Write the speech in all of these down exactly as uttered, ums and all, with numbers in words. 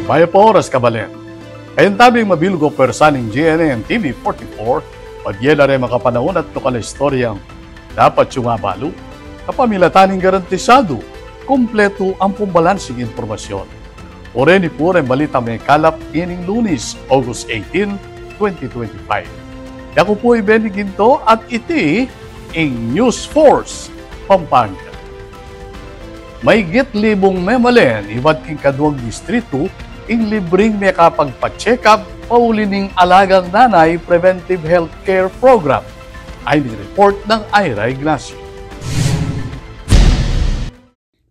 Mayap a oras, kabalen. Kayang tabing mabilug a pwersa ning G N N T V forty-four, pabye la reng makapanaun at lokal a istoryang dapat yung abalu. Kapamilatan ning garantisadu, kumpletu ampong balansing impormasyon. Pure ni pureng balitang mekalap ining Lunes, August eighteen, twenty twenty-five. Yaku pu i Benny Ginto at iti ing News Force Pampanga. Mahigit libung memalen ibat king kaduang distritu ing libring mekapagpa-check-up pauli ning Alagang Nanay Preventive Healthcare Program. Ay ni report nang Ira Ignacio.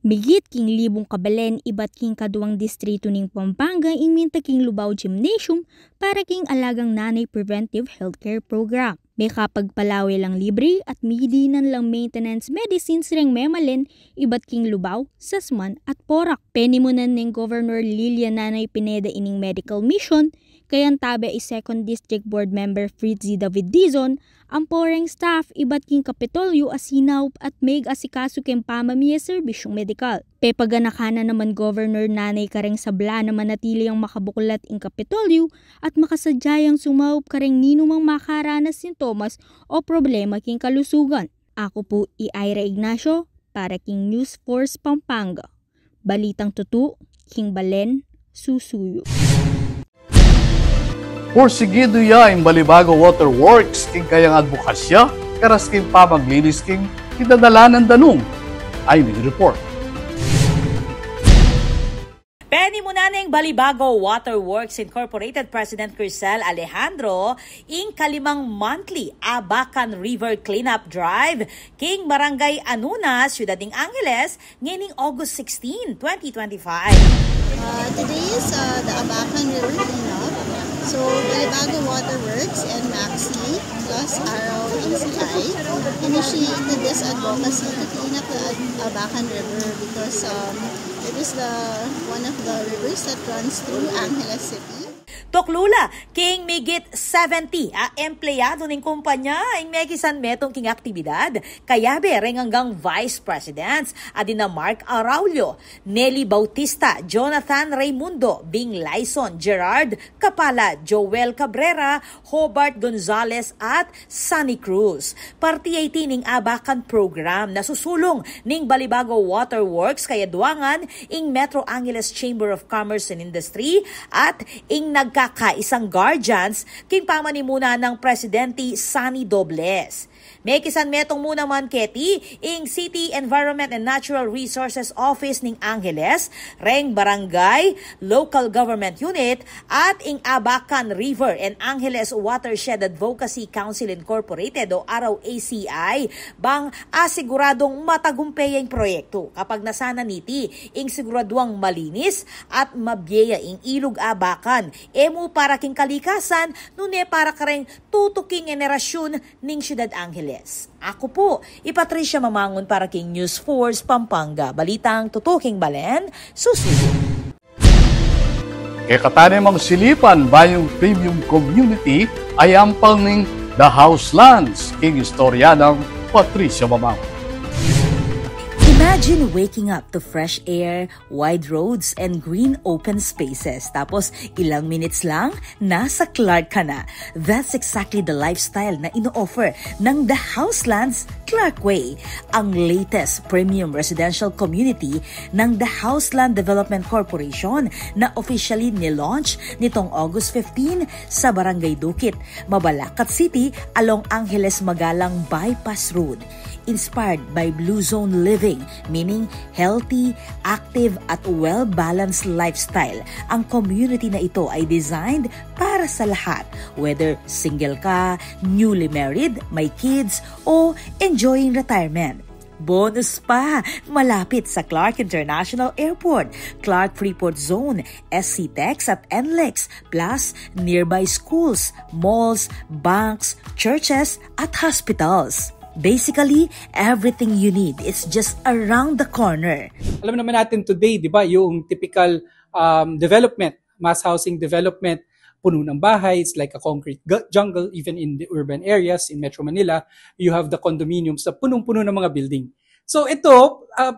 Migit king libung kabalen ibat king kaduang distritu ning Pampanga ing minta king Lubao Gymnasium para king Alagang Nanay Preventive Healthcare Program. Mekapagpalawe lang libre at midinan lang maintenance medicines reng memalen ibat king Lubao, Sasman at Porac. Penimunan neng Governor Lilia Nanay Pineda ining medical mission, kayang tabe i Second District Board Member Fritzy David Dizon, ampo reng staff ibat king Kapitolyo a sinaup at meg-asikaso keng pamamie serbisyung medikal. Pepaganaka na naman Governor Nanay kareng sabla na manatili yang makabuklat ing Kapitolyo at makasadya yang sumaup kareng ninumang makaranas sintomas o problema king kalusugan. Aku pu i Ira Ignacio para king News Force Pampanga. Balitang tutu, king balen, susuyu. Pursigidu ya ing Balibago Water Works king kayang adbokasya karas king pamaglinis king kidadalan nang danum. Ay ni report. Penimunan neng Balibago Water Works Incorporated President Crisel Alejandro ing kalimang monthly Abacan River Cleanup Drive king Barangay Anunas, Syudad ning Angeles, ngening August sixteen, twenty twenty-five. Uh, today is uh, the Abacan River Cleanup. So, Balibago Water Works and Maxi plus Araw A C I initiated this advocacy to clean up the Ad- Abacan River because um, it is the one of the rivers that runs through Angeles City. Tuklula king migit seventy a empleyado ning kumpanya ing mekisan metung king aktibidad, kayabe reng anggang vice presidents a dina Mark Araulio, Nelly Bautista, Jonathan Raymundo, Bing Lyson, Gerard Kapala, Joel Cabrera, Hobart Gonzalez at Sunny Cruz. Parte ya iti ning Abacan Program na susulung ning Balibago Water Works kayadwangan ing Metro Angeles Chamber of Commerce and Industry at ing nagkakaisang guardians king pamanimuna nang Presidente Sunny Dobles. Mekisan metung mu naman keti ing City Environment and Natural Resources Office ning Angeles, reng Barangay Local Government Unit, at ing Abacan River and Angeles Watershed Advocacy Council Incorporated o Araw A C I, bang asiguradung matagumpe ya ing proyektu. Kapagnasan na niti, ing siguraduang malinis at mabie ya ing Ilug Abacan, e mu para king kalikasan, nune para kareng tutuking henerasyun ning Syudad Angeles. Aku pu i Patricia Mamangun para king News Force Pampanga. Balitang tutu king balen, susuyu. Kekatamu nang silipan, bayung premium community a yampang ning The Houselands, king istorya nang Patricia Mamangun. Imagine waking up to fresh air, wide roads, and green open spaces. Tapos, ilang minutes lang, nasa Clark ka na. That's exactly the lifestyle na ino-offer ng The Houselands Clark Way, ang latest premium residential community ng The Houseland Development Corporation na officially nilaunch nitong August fifteen sa Barangay Dukit, Mabalacat City, along Angeles Magalang Bypass Road. Inspired by Blue Zone Living, meaning healthy, active, at well-balanced lifestyle, ang community na ito ay designed para sa lahat, whether single ka, newly married, may kids, o enjoying retirement. Bonus pa, malapit sa Clark International Airport, Clark Freeport Zone, S C TEX at NLEX, plus nearby schools, malls, banks, churches, at hospitals. Basically, everything you need is just around the corner. Alam naman natin today, di ba, yung typical um, development, mass housing development, puno ng bahay, it's like a concrete gu- jungle, even in the urban areas in Metro Manila, you have the condominiums na punong-puno ng mga building. So ito, uh,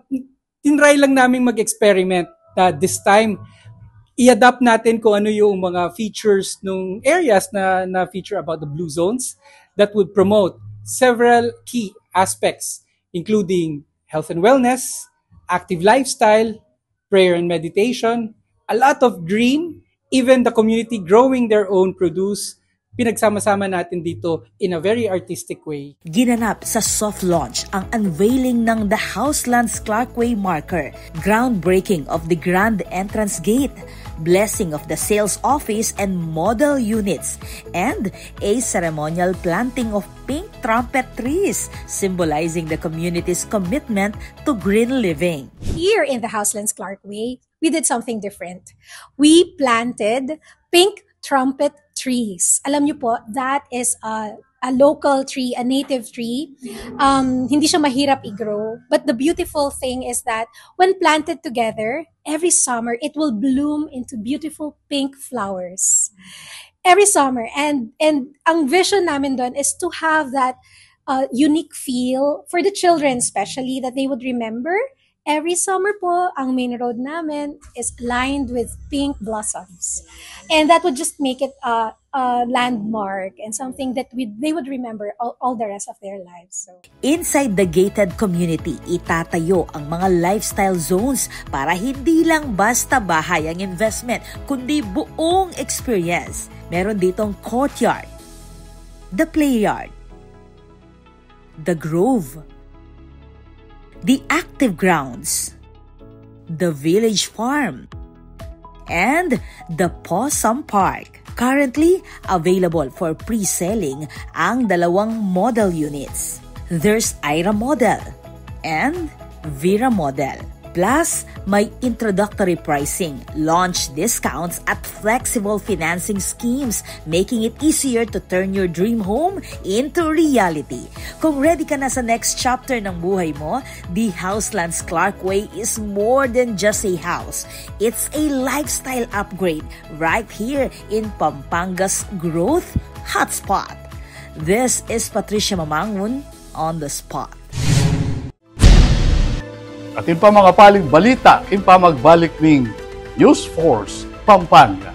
tinry lang namin mag-experiment na this time, i-adapt natin kung ano yung mga features nung areas na na-feature about the blue zones that would promote several key aspects, including health and wellness, active lifestyle, prayer and meditation, a lot of green, even the community growing their own produce, pinagsama-sama natin dito in a very artistic way. Ginanap sa soft launch ang unveiling ng The Houselands Clarkway Marker, groundbreaking of the grand entrance gate, blessing of the sales office and model units, and a ceremonial planting of pink trumpet trees, symbolizing the community's commitment to green living. Here in the Houselands Clarkway, we did something different. We planted pink trumpet trees. Alam niyo po, that is a, a local tree, a native tree. Um, hindi siya mahirap i-grow. But the beautiful thing is that when planted together, every summer, it will bloom into beautiful pink flowers. Every summer. And, and ang vision namin doon is to have that uh, unique feel for the children, especially, that they would remember every summer po, ang main road namin is lined with pink blossoms. And that would just make it a, a landmark and something that we, they would remember all, all the rest of their lives. So, inside the gated community, itatayo ang mga lifestyle zones para hindi lang basta bahay ang investment, kundi buong experience. Meron ditong courtyard, the play yard, the grove, the active grounds, the village farm, and the Possum Park. Currently available for pre-selling ang dalawang model units. There's Ira Model and Vera Model. Plus, may introductory pricing, launch discounts at flexible financing schemes, making it easier to turn your dream home into reality. Kung ready ka na sa next chapter ng buhay mo, the Houselands Clarkway is more than just a house. It's a lifestyle upgrade right here in Pampanga's growth hotspot. This is Patricia Mamangun on the spot. At yun pa, mga paling balita, yun pa magbalik ning News Force Pampanga.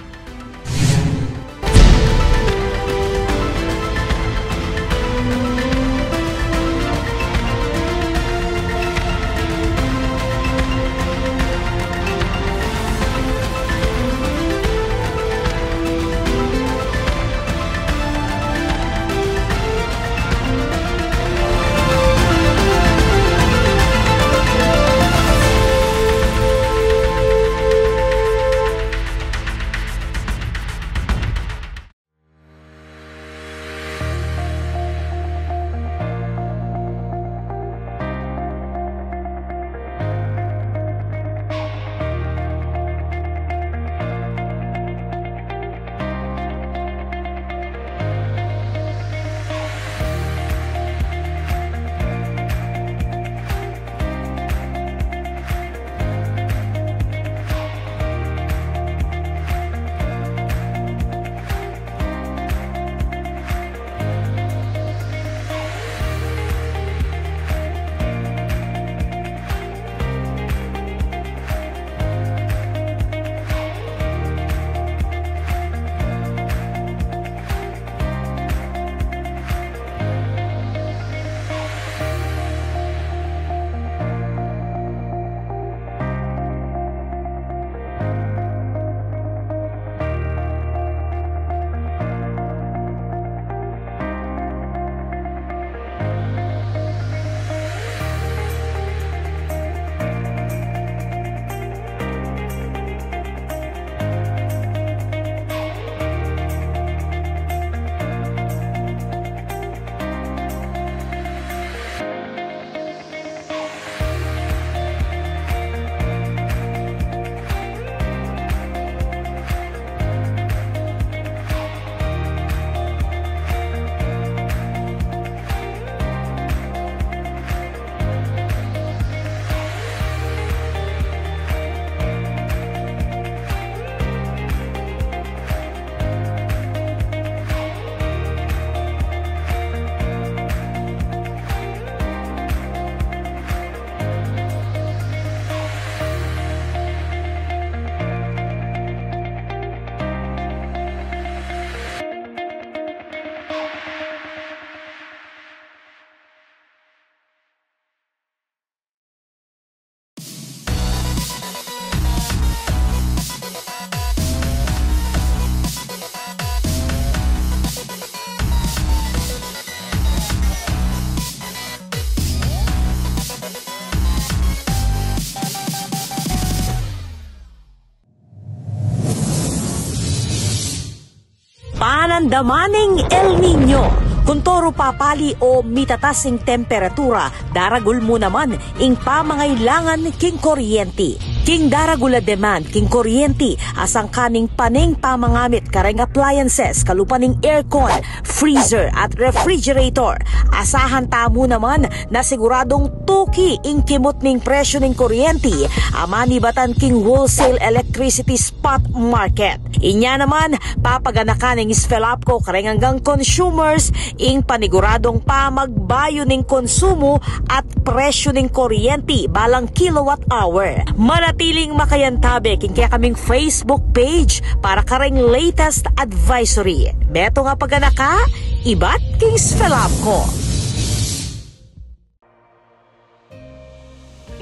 Andaman ing El Niño. Kuntoru papali o mitatas ing temperatura, daragul mu naman ing pamangailangan king kuryenti. King daragul a demand king kuryenti, asangkan ing pane ing pamangamit kareng appliances, kalupa ning aircon, freezer at refrigerator. Asahan tamu naman na siguradung tuki ing kimut ning presyu ning kuryenti a manibatan king wholesale electricity spot market. Inya naman, papaganakan ning SFELAPCO kareng anggang consumers ing paniguradung pamagbayu ning konsumu at presyu ning kuryenti balang kilowatt hour. Manatiling makayantabe king kekaming Facebook page para kareng latest advisory. Metung a paganaka ibat king SFELAPCO.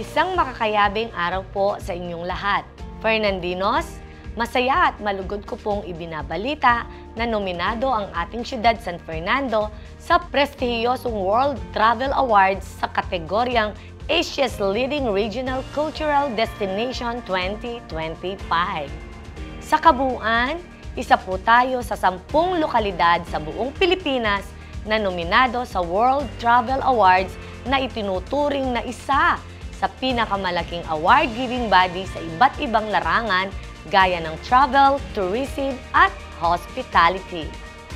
Isang makakayabing araw po sa inyong lahat. Fernandinos, masaya at malugod ko pong ibinabalita na nominado ang ating siyudad San Fernando sa prestihiyosong World Travel Awards sa kategoryang Asia's Leading Regional Cultural Destination twenty twenty-five. Sa kabuuan, isa po tayo sa sampung lokalidad sa buong Pilipinas na nominado sa World Travel Awards na itinuturing na isa sa pinakamalaking award-giving body sa iba't ibang larangan gaya ng travel, tourism, at hospitality.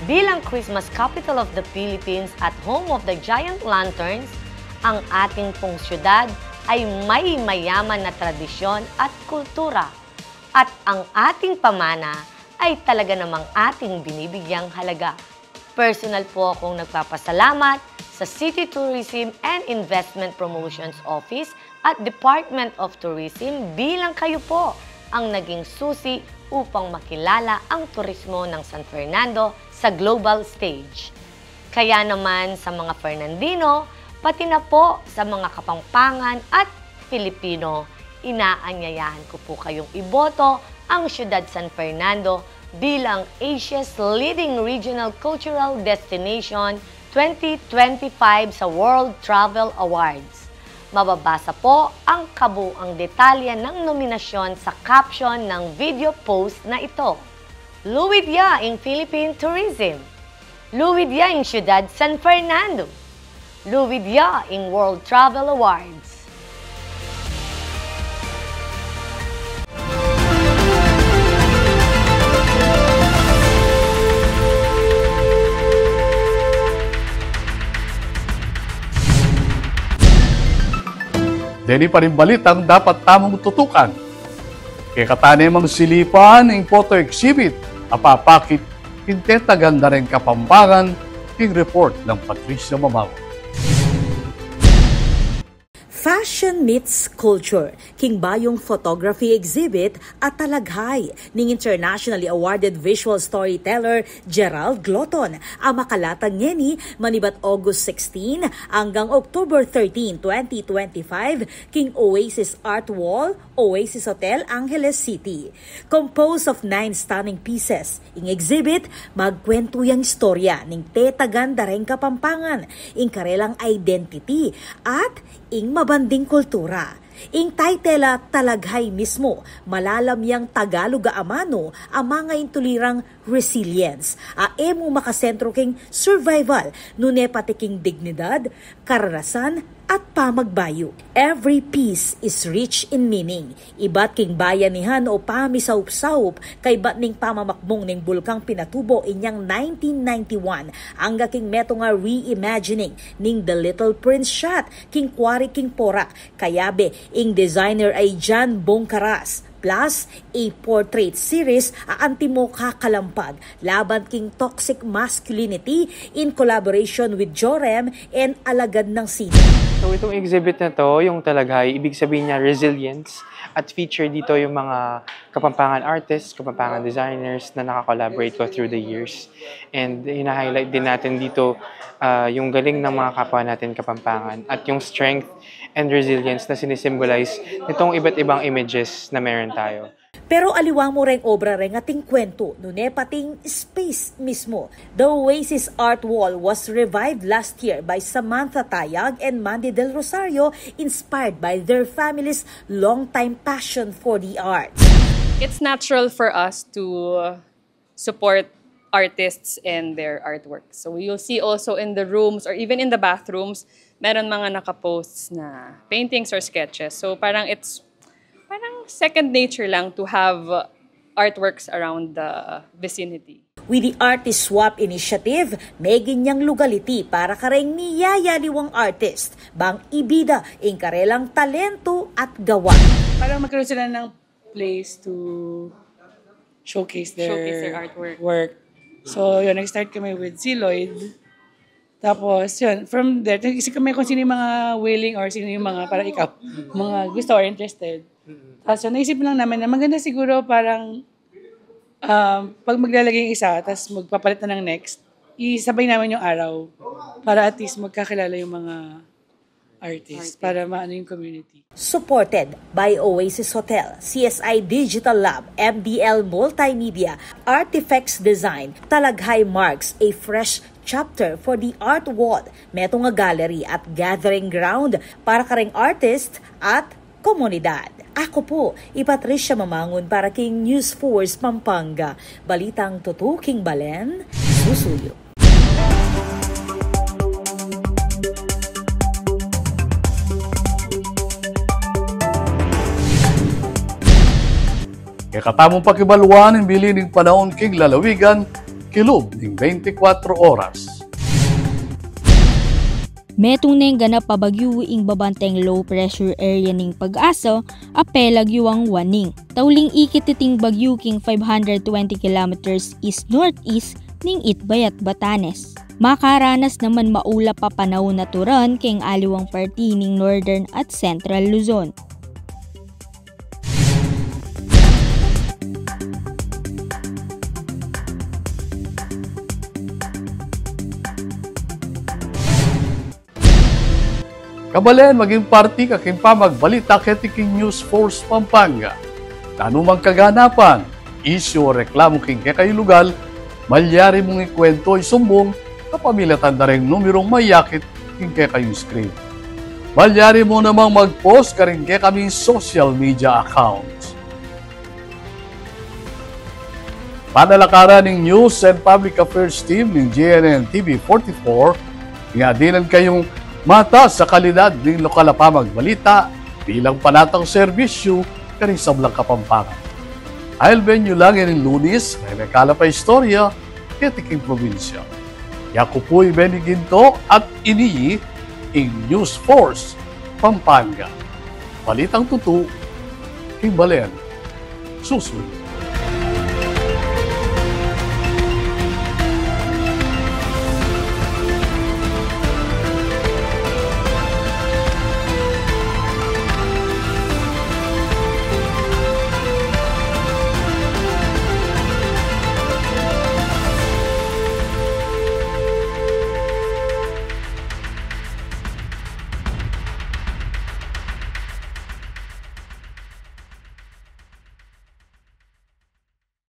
Bilang Christmas capital of the Philippines at home of the giant lanterns, ang ating pong siyudad ay may mayaman na tradisyon at kultura. At ang ating pamana ay talaga namang ating binibigyang halaga. Personal po akong nagpapasalamat sa City Tourism and Investment Promotions Office at Department of Tourism bilang kayo po ang naging susi upang makilala ang turismo ng San Fernando sa global stage. Kaya naman sa mga Fernandino, pati na po sa mga Kapampangan at Filipino, inaanyayahan ko po kayong iboto ang Siyudad San Fernando bilang Asia's Leading Regional Cultural Destination twenty twenty-five sa World Travel Awards. Mababasa po ang kabuang detalye ng nominasyon sa caption ng video post na ito. Luwid ya ing Philippine Tourism. Luwid ya ing Siyudad San Fernando. Luwid ya ing World Travel Awards. Deni pa ring balitang dapat tamung tutukan. Kekatamu namang silipan ing photo exhibit a papakit king tetagan da ring Kapampangan, king report nang Patricia Mamao. Fashion meets culture, king bayung photography exhibit a talaghay ning internationally awarded visual storyteller Gerald Gloton, a makalatag ngeni manibat August sixteen anggang October thirteen, twenty twenty-five, king Oasis Art Wall, Oasis Hotel, Angeles City. Composed of nine stunning pieces, ing exhibit magkuwentu yang istorya ning tetagan da ring Kapampangan, ing karelang identity, at ing mabanding kultura. Ing title a talaghay mismu, malalam yang Tagalog a amanu a mangaintulirang resilience, a e mu makasentro king survival, nune pati king dignidad, karanasan, at pamagbayu. Every piece is rich in meaning. Ibat king bayanihan o pamisaup-saup, kaybat ning pamamakbung ning Bulkang Pinatubo inyang nineteen ninety-one, angga king metung a reimagining ning The Little Prince shot king Quarry king Porac, kayabe ing designer a i John Boncaras, plus a portrait series a antimo kakalampag laban king toxic masculinity in collaboration with Jorem and Alagad ng Sino. So, itong exhibit na to, yung talaghay, ibig sabihin niya resilience, at feature dito yung mga Kapampangan artists, Kapampangan designers na nakakollaborate ko through the years. And hina-highlight din natin dito, ah, yung galing ng mga kapwa natin Kapampangan at yung strength and resilience na sinisimbolize nitong iba't ibang images na meron tayo. Pero aliwa mu reng obra reng ating kwentu, nune pating space mismo. The Oasis Art Wall was revived last year by Samantha Tayag and Mandy Del Rosario, inspired by their family's long-time passion for the arts. It's natural for us to support artists and their artwork. So you'll see also in the rooms or even in the bathrooms, meron mga nakaposts na paintings or sketches. So parang it's parang second nature lang to have uh, artworks around the vicinity. With the Artist Swap Initiative, meging yang lugal iti para kareng miyayaliwang artist bang ibida ing karelang talento at gawa. Parang magkaroon sila ng place to showcase their, Showcase their artwork. Work. So, yun, nag-start kami with si Lloyd. Tapos, yun, from there, nag-isip kami kung sino yung mga willing or sino yung mga, parang ikaw, mga gusto or interested. Tapos, yun, naisip lang namin na maganda siguro parang um, pag maglalagay yung isa, tapos magpapalit na ng next, isabay namin yung araw para at least magkakilala yung mga artists, para maano yung community. Supported by Oasis Hotel, C S I Digital Lab, M B L Multimedia, Artifacts Design, Talaghay marks a fresh chapter for the art world, metung a gallery at gathering ground para kareng artist at komunidad. Aku pu i Patricia Mamangun para king News Force Pampanga. Balitang tutu king balen, susuyu. Kekatamung pakibaluan ing bili ning panaun king lalawigan kilub ning beintikwatro oras. Metung neng ganap a bagyu ing babanteng low pressure area ning PAGASA a pelagyuang Waning. Tauling ikit iting bagyu king five hundred twenty kilometers east-northeast ning Itbayat, Batanes. Makaranas naman maulap a panaun a turan keng aliwang parti ning Northern at Central Luzon. Kabalen, maging parti ka king pamagbalita keti king News Force Pampanga. Nanu mang kaganapan, isyu o reklamu king kekayung lugal, malyari mung ikuwentu o isumbung kapamilatan da reng numerung mayakit king kekayung screen. Malyari mu namang mag-post karing kekaming social media accounts. Panalakaran ning News and Public Affairs Team ning G N N T V forty-four, nga dinan kayung matas a kalidad ning lokal a pamagbalita bilang panatang serbisyu karing sablang Kapampangan. Ailben yu la ngeni Lunis, may mekalap a istorya keti king probinsya. Yaku pu i Benny Ginto at ini ing News Force Pampanga. Balitang tutu, king balen, susuyu.